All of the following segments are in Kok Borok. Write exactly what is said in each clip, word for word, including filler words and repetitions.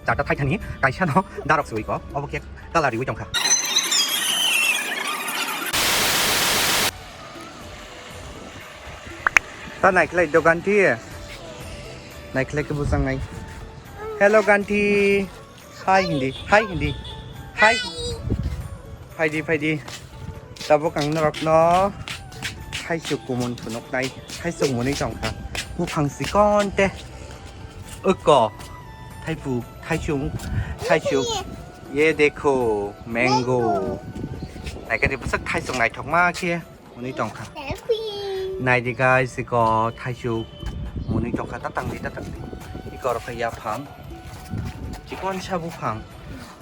charta thaithani kaisa no darok sui ko, obo khe colour riwi tongkha. Ta naikhlai do Ganti. Naikhlai khe bwsang nai. Hello Ganti. Hi hindi. Hi hindi. Hi. Phaidi, phaidi. Tabuk ang norokno thaisuk kumun phunuknai. Thaisuk mwnwi tongkha. Buphang sikon te. Uko. Thaipu. Thaisung. Thaisuk. Ye dekho. Mango. Naikhe bwswk thaisuk naithokma khe. Mwnwi tongkha. Naidi guys, iko thaisuk mwnwi tongkha, tatangdi, tatangdi. Iko oro khe yaphang. Chikonsa buphang.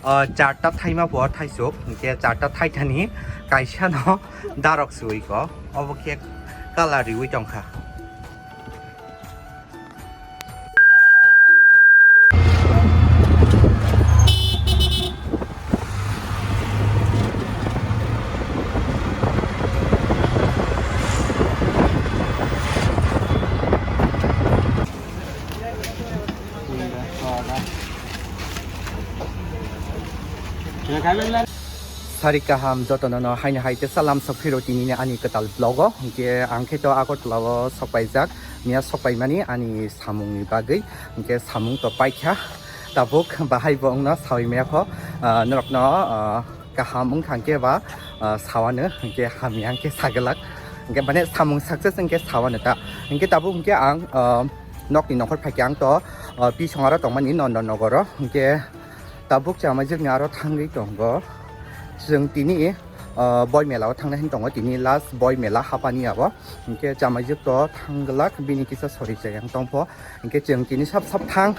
O, charta thaima bo thaisuk, hinkhe charta thaithani kaisa no darok sui ko. Obo khe colour riwi tongkha. Sari kaham jotono no haino hai tei salam sok phiro tini ni ani kwtal vlog o. Hinkhe ang khe to Agartala o sok paijak, miya sok paimani ani samung ni bagwi. Hinkhe samung to paikha, tabuk bahai bo wngno sawi maya kho, ah, norokno, ah, kaham wngkha hinkhe ba, ah, sawano hinkhe hamya hinkhe saglak. Hinkhe mane samung success hinkhe sawano ta. Hinkhe tabuk hinkhe ang, ah, nokni nokhor phaikhe ang to, ah, pisong aro tongmani Nondon Nogoro. Hinkhe tabuk chamajwkni aro thangwi tongo. Chwng tini, ah, boi mela o thangnai hwn tongo, tini last boi mela hapani abo. Hinkhe chamajwk to thangglak, bini kisa sori chayang tongpho. Hinkhe chwng tini sap sap thang,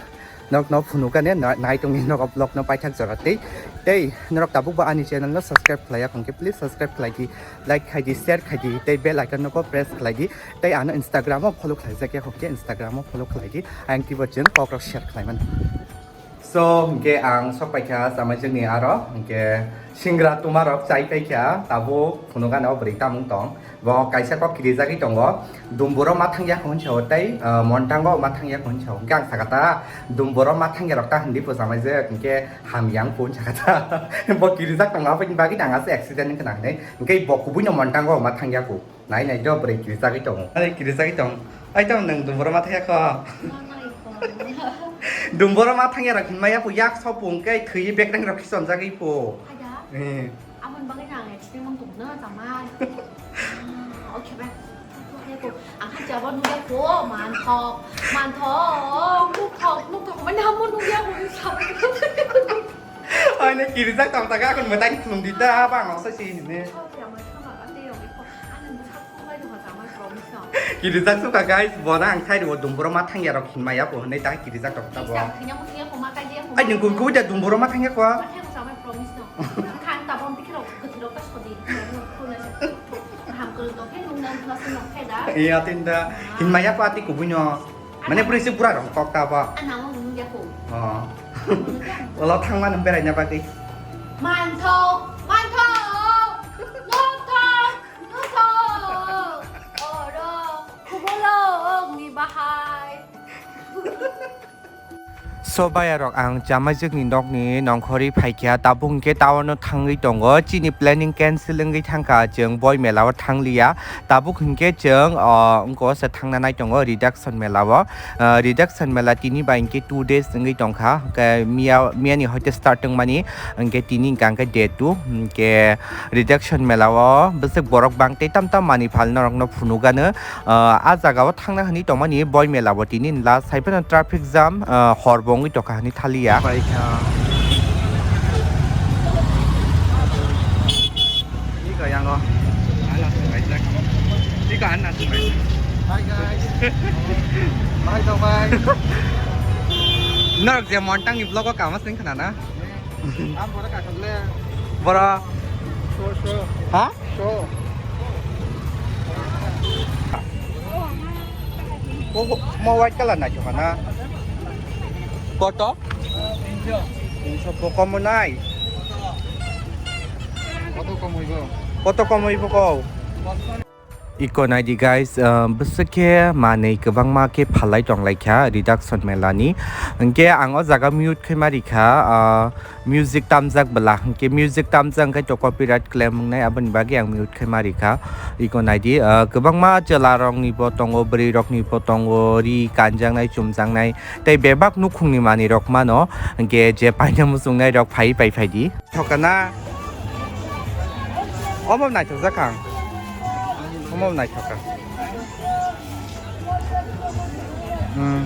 norokno phunukani na-, naitongni nogo vlog no paithak jora tei, tei norok tabuk bo ani channel no subscribe khlaiya hinkhe please subscribe khlai di, like khai di, share khai di, tei bell icon no bo press khlai di, tei ano Instagram o follow khlaijak ya hinkhe Instagram o follow khlai di, ayang kibo chwng kok rok share khlai mano. So, hinkhe ang sok paikha chamajwkni aro, hinkhe singra tumarok chai paikha, tabuk phunukani o bwrwi tamung tong. Bo kaisa kok kirijagwi tongo, dumburo ma thangya hwn sao tei, ah, montango ma thangya hwn sao. Hinkhe ang sakha ta, dumburo ma thangya rok ta hindi phu chamajwk, hinkhe hamya wng phu sakha ta. Bo kirijak tongo, aboni bagwi ang ase accident wngkha na hinwi. Hinkhe bo kubuino montango ma thangya kho. Nai nai do bwrwi kirijagwi tongo. Ai kirijagwi tong. Ai tong nwng dumboro ma thangya kho. Dumboro ma thangya rok hinmaya phu yak sopung khe thwi bekreng rok khisonjagwi phu. Ada? Eh. Aboni bagwi nang accident mang tong na chamai. Ah, okay ba. Ang ha jabo nugya phu manthok manthok nukthok nukthok mane hamo nugya phu. Ai ne kirijak tong ta ga kon metai khulum di ta bang no sai si ne. Kirijak suka guys, bona ang thai rwo dumburo ma thangya rok hinmaya bo hinwi ta kirijak tong ta bo. Ai nung kun kuja dumburo ma thangya kwa. Iya tinda hinmaya kwa ati kubuino. Mane puri si pura rong kok ta ba. Oh. Ulo thangma nung berai na bagwi. Manthok, manthok, nokthok. Nokthok, oro, kubolongni bahai. So bayarok ang chamajwkni nokni nongkhorwi phaikha, tabuk hinkhe town-o thangwi tongo, chini planning cancel wngwi thangkha, chwng boi mela-o thangliya, tabuk hinkhe chwng, o, wngkha se thangna nai tongo Reduction mela-o. Ah, Reduction mela tini bai hinkhe two days wngwi tongkha. Hinkhe miya, miyani hoite start wngmani, hinkhe tini hinkha hinkhe day two. Hinkhe Reduction mela o bwswk borok bang tei tam tam manwi phal norokno phunukgano. Ah, ah jagao thangna hwnwi tongmani boi mela bo tini last hai phano traffic jam, ah, hor bo wngwi tongkha hwnwi thaliya. Paikha. Iko yango. Ala sungaijak. Iko anna sungaijak. Hi guys. Bye bye. Norok je Montang ni vlog o kama sing khna na? Am bora ka khamle. Bora. Show show. Ha? Show. Mo, mo white color na chokana. Koto? Tinso bo komo nai. Koto komo ibo? Koto komo ibo ko? Iko naidi guys, uh, bwswk khe manwi kwbangma khe phalai tonglaikha Reduction Mela ni. Hinkhe ang o jaga mute khe ma rikha, uh, music tamjak bwla, hinkhe music tamjak hinkhe to copyright claim wngnai, aboni bagwi ang mute khe ma rikha. Iko naidi, uh, kwbangma chwla rokni bo tongo, bwrwi rokni bo tongo, ri kanjaknai, chumjaknai, tei bebak nukhungni manwi rok mano, hinkhe je paina muchungnai rok phai pai phaidi. Thokana. Omo naithokjak ang. Omo naithokha. Hmm.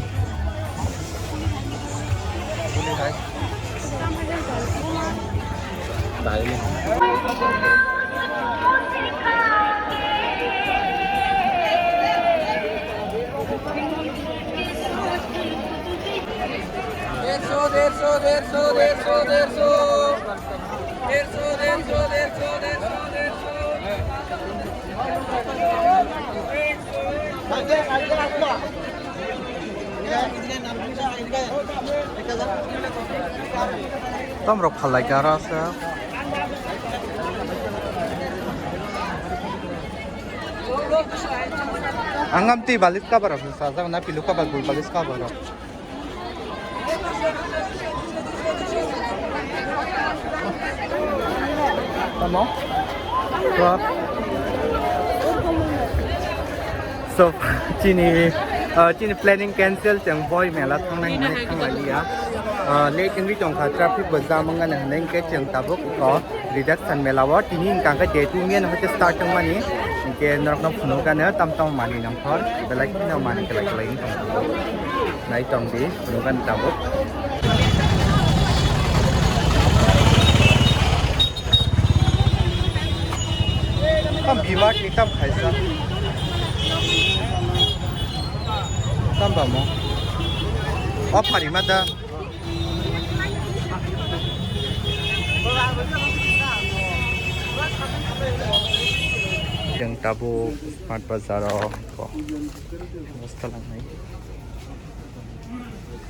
দেড়শো, দেড়শো, দেড়শো, দেড়শো, দেড়শো। দেড়শো, দেড়শো, দেড়শো, দেড়শো, দেড়শো। Tom rok phalai kha aro sa. Ang am twi balis cover rok sajak na, pillow cover, bul balis cover rok. Tamo? Club. So, chini, uh, chini planning cancel, chwng boi mela thangnai hinwi thanglaiya. Uh, late wngwi tongkha, traffic bo jam wngmani hinwi hinkhe chwng tabuk o Reduction Mela o tini wngkha khe date two May no hwnkhe start wngmani, hinkhe norokno phunukgano tam tamo manwi nangkha. Belai kheno manwi kwlai kwlai wng tong. Nai tong di, phunukgani tabuk. Tam B-Mart ni tam khaisa. Tam bamo. O phari ma da. Yang tabuk Smart Bazar o ko. Basta langnai.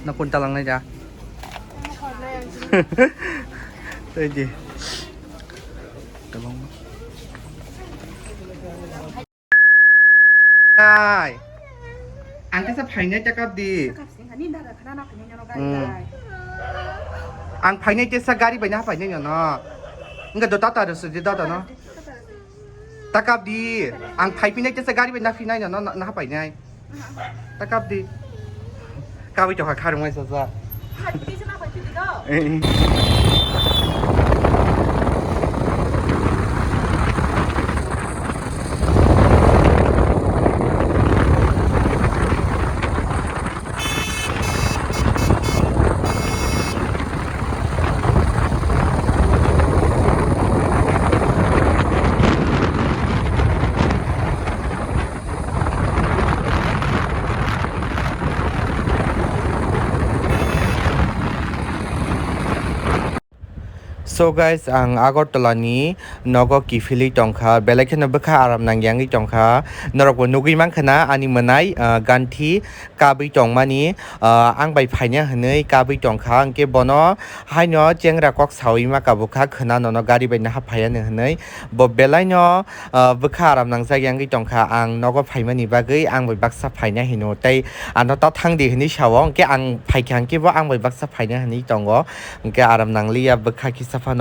Na kunta langnai da? Tei di. Tolong. Ai. Ang kisa phainai ta kap di. Hmm. Ang phainai tesa gari bai na phainai no. Enggak do tata do sudi tata no. Ta kap di. Ang phaipinai tesa gari bai na phinai no, no, na phainai. Ta kap di. Kawi tokha kharmai sasa. So guys, ang Agartala ni nogo kiphilwi tongkha, belai kheno bwkha aram nangyangwi tongkha. Norokbo nugwi mankha na ani mwnai, ah, ganthi kabwi tongmani, ah, ang bai phaina hwnwi kabwi tongkha, hwnkhe bono haino chengra kok sawi ma kabukha, khwna nono gari bai naha phaiya hwnwi. Bo belaino, ah, bwkha aram nangjak yangwi tongkha, ang nogo phaimani bagwi ang bai baksa phaina hino, tei ano ta thangdi hwnwi sao, hwnkhe ang phaikha, hwnkhe bo ang bai baksa phaina hwnwi tongo, hwnkhe aram nangliya bwkha kisa phano.